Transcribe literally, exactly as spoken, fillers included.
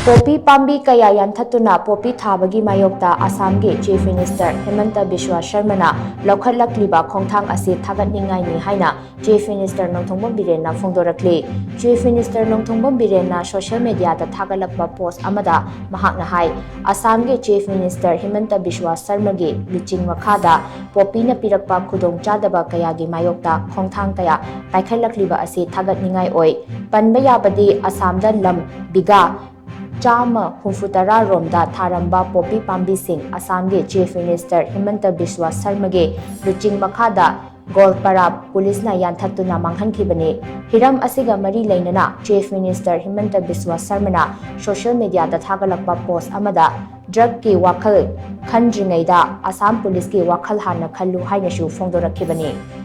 Poppy ꯄꯥꯝꯕꯤ ꯀꯌꯥ ꯌꯥꯟꯊꯠꯇꯨꯅ poppy ꯊꯥꯕꯒꯤ ꯃꯥꯌꯣꯛꯇ ꯑꯁꯥꯝꯒꯤ Chief Minister ꯍꯤꯃꯟꯇ ꯕꯤꯁ꯭ꯋꯥ ꯁꯔꯃꯅ ꯂꯧꯈꯠꯂꯛꯂꯤꯕ ꯈꯣꯡꯊꯥꯡ ꯑꯁꯤ ꯊꯥꯒꯠꯅꯤꯡꯉꯥꯏꯅꯤ ꯍꯥꯏꯅ Chief Minister Nongthombam ꯕꯤꯔꯦꯟꯅ ꯐꯣꯡꯗꯣꯔꯛꯂꯤ꯫ Chief Minister Nongthombam ꯕꯤꯔꯦꯟꯅ social mediaꯗ ꯊꯥꯒꯠꯂꯛꯄ post ꯑꯃꯗ ꯃꯍꯥꯛꯅ ꯍꯥꯏ, ꯑꯁꯥꯝꯒꯤ Chief Minister ꯍꯤꯃꯟꯇ ꯕꯤꯁ꯭ꯋꯥ ꯁꯔꯃꯒꯤ ꯂꯨꯆꯤꯡ ꯃꯈꯥꯗ ꯄꯣꯄꯤꯅ ꯄꯤꯔꯛꯄ ꯈꯨꯗꯣꯡꯆꯥꯗꯕ ꯀꯌꯥꯒꯤ ꯃꯥꯌꯣꯛꯇ ꯈꯣꯡꯊꯥꯡ ꯀꯌꯥ ꯄꯥꯏꯈꯠꯂꯛꯂꯤꯕ ꯑꯁꯤ ꯊꯥꯒꯠꯅꯤꯡꯉꯥꯏ ꯑꯣꯏ꯫ ꯄꯟꯕ ꯌꯥꯕꯗꯤ, ꯑꯁꯥꯝꯗ ꯂꯝ ꯕꯤꯒꯥ ꯆꯥꯝꯃ ꯍꯨꯝꯐꯨꯇꯔꯥ ꯔꯣꯝꯗ ꯊꯥꯔꯝꯕ ꯄꯣꯄꯤ ꯄꯥꯝꯕꯤꯁꯤꯡ ꯑꯁꯥꯝꯒꯤ Chief Minister ꯍꯤꯃꯟꯇ ꯕꯤꯁ꯭ꯋꯥ ꯁꯔꯃꯒꯤ ꯂꯨꯆꯤꯡ ꯃꯈꯥꯗ ꯒꯣꯜꯄꯥꯔꯥ ꯄꯨꯂꯤꯁꯅ ꯌꯥꯟꯊꯠꯇꯨꯅ ꯃꯥꯡꯍꯟꯈꯤꯕꯅꯤ꯫ ꯍꯤꯔꯝ ꯑꯁꯤꯒ ꯃꯔꯤ ꯂꯩꯅꯅ Chief Minister ꯍꯤꯃꯟꯇ ꯕꯤꯁ꯭ꯋꯥ ꯁꯔꯃꯅ social mediaꯗ ꯊꯥꯒꯠꯂꯛꯄ post ꯑꯃꯗ drugꯀꯤ ꯋꯥꯈꯜ ꯈꯟꯗ꯭ꯔꯤꯉꯩꯗ ꯑꯁꯥꯝ ꯄꯨꯂꯤꯁꯀꯤ ꯋꯥꯈꯜ ꯍꯥꯟꯅ ꯈꯜꯂꯨ ꯍꯥꯏꯅꯁꯨ ꯐꯣꯡꯗꯣꯔꯛꯈꯤꯕꯅꯤ꯫